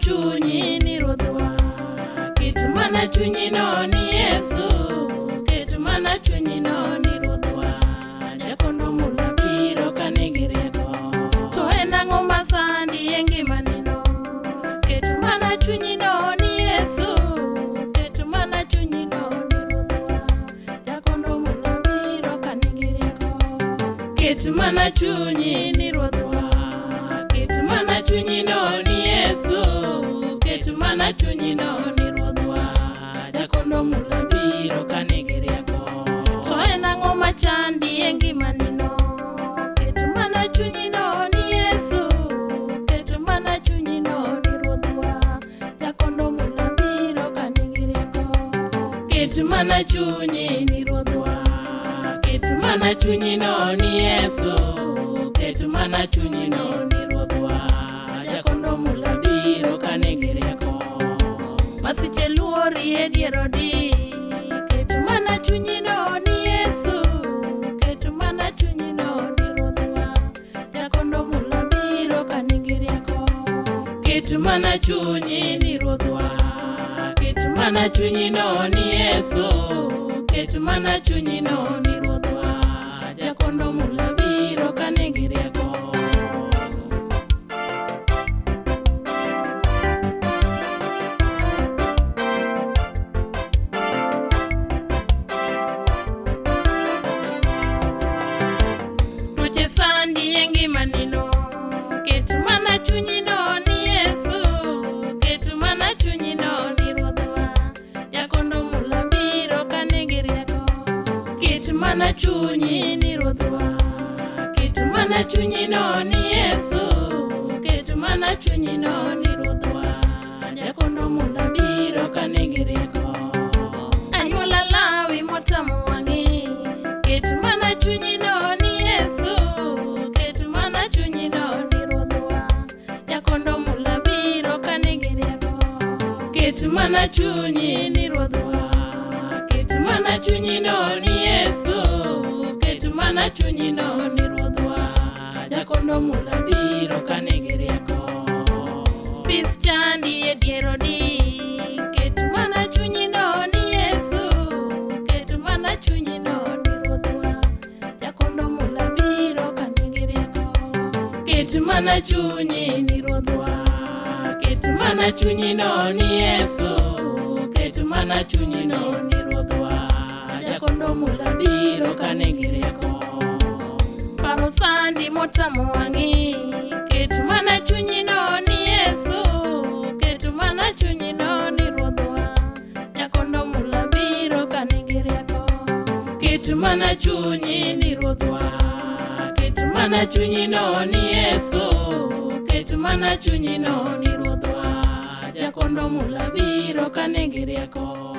chunyi ni Ruodhwa, ket mana chunyi no ni Yesu, ket mana chunyi no ni Ruodhwa. Jakondo mula biro ka nigi rieko. To en ang'o masandi e ngimani no? Ket mana chunyi no ni Yesu, ket mana chunyi no ni Ruodhwa. Jakondo mula biro ka nigi rieko. Ket mana chunyi ni Ruodhwa, ket mana chunyi no ni Yesu, ket mana chunyi no ni Ruodhwa. Jakondo mula biro ka nigi rieko. To en ang'o machandi e ngimani no? Ket mana chunyi no ni Yesu, ket mana chunyi no ni Ruodhwa. Jakondo mula biro ka nigi rieko. Ket mana chunyi ni Ruodhwa, ket mana chunyi no ni Yesu, ket mana chunyi no ni Ruodhwa. Jakondo mula biro ka nigi rieko. Masiche luori e dier odi, ket mana chunyi no ni Yesu, ket mana chunyi no ni Ruodhwa. Jakondo mula biro ka nigi rieko. Ket mana chunyi ni Ruodhwa, ket mana chunyi no ni Yesu, ket mana chunyi no ni Ruodhwa. Jakondo mula biro ka nigi rieko. Tuoche sandi e ngimani no, ket mana chunyi no ni Yesu, ket mana chunyi no ni Ruodhwa. Jakondo mula biro ka nigi rieko. Ket mana chunyi ni Ruodhwa, ket mana chunyi no ni Yesu, ket mana chunyi no ni Ruodhwa. Jakondo mula biro ka nigi rieko. Anyuola Lawi motamo wang'i, ket mana chunyi no ni Yesu, ket mana chunyi no ni Ruodhwa. Jakondo mula biro ka nigi rieko. Ket mana chunyi ni Ruodhwa, ket mana chunyi no ni Yesu, ket mana chunyi no ni Ruodhwa. Jakondo mula biro ka nigi rieko. Fis chandi e dier odi, ket mana chunyi no ni Yesu, ket mana chunyi no ni Ruodhwa. Jakondo mula biro ka nigi rieko. Ket mana chunyi ni Ruodhwa, ket mana chunyi no ni Yesu, ket mana chunyi no ni Ruodhwa. Jakondo mula biro ka nigi rieko. Paro sandi motamo wang'i, ket mana chunyi no ni Yesu, ket mana chunyi no ni Ruodhwa. Jakondo mula biro ka nigi rieko. Ket mana chunyi ni Ruodhwa, ket mana chunyi no ni Yesu, ket mana chunyi no ni Ruodhwa. Jakondo mula biro ka nigi rieko.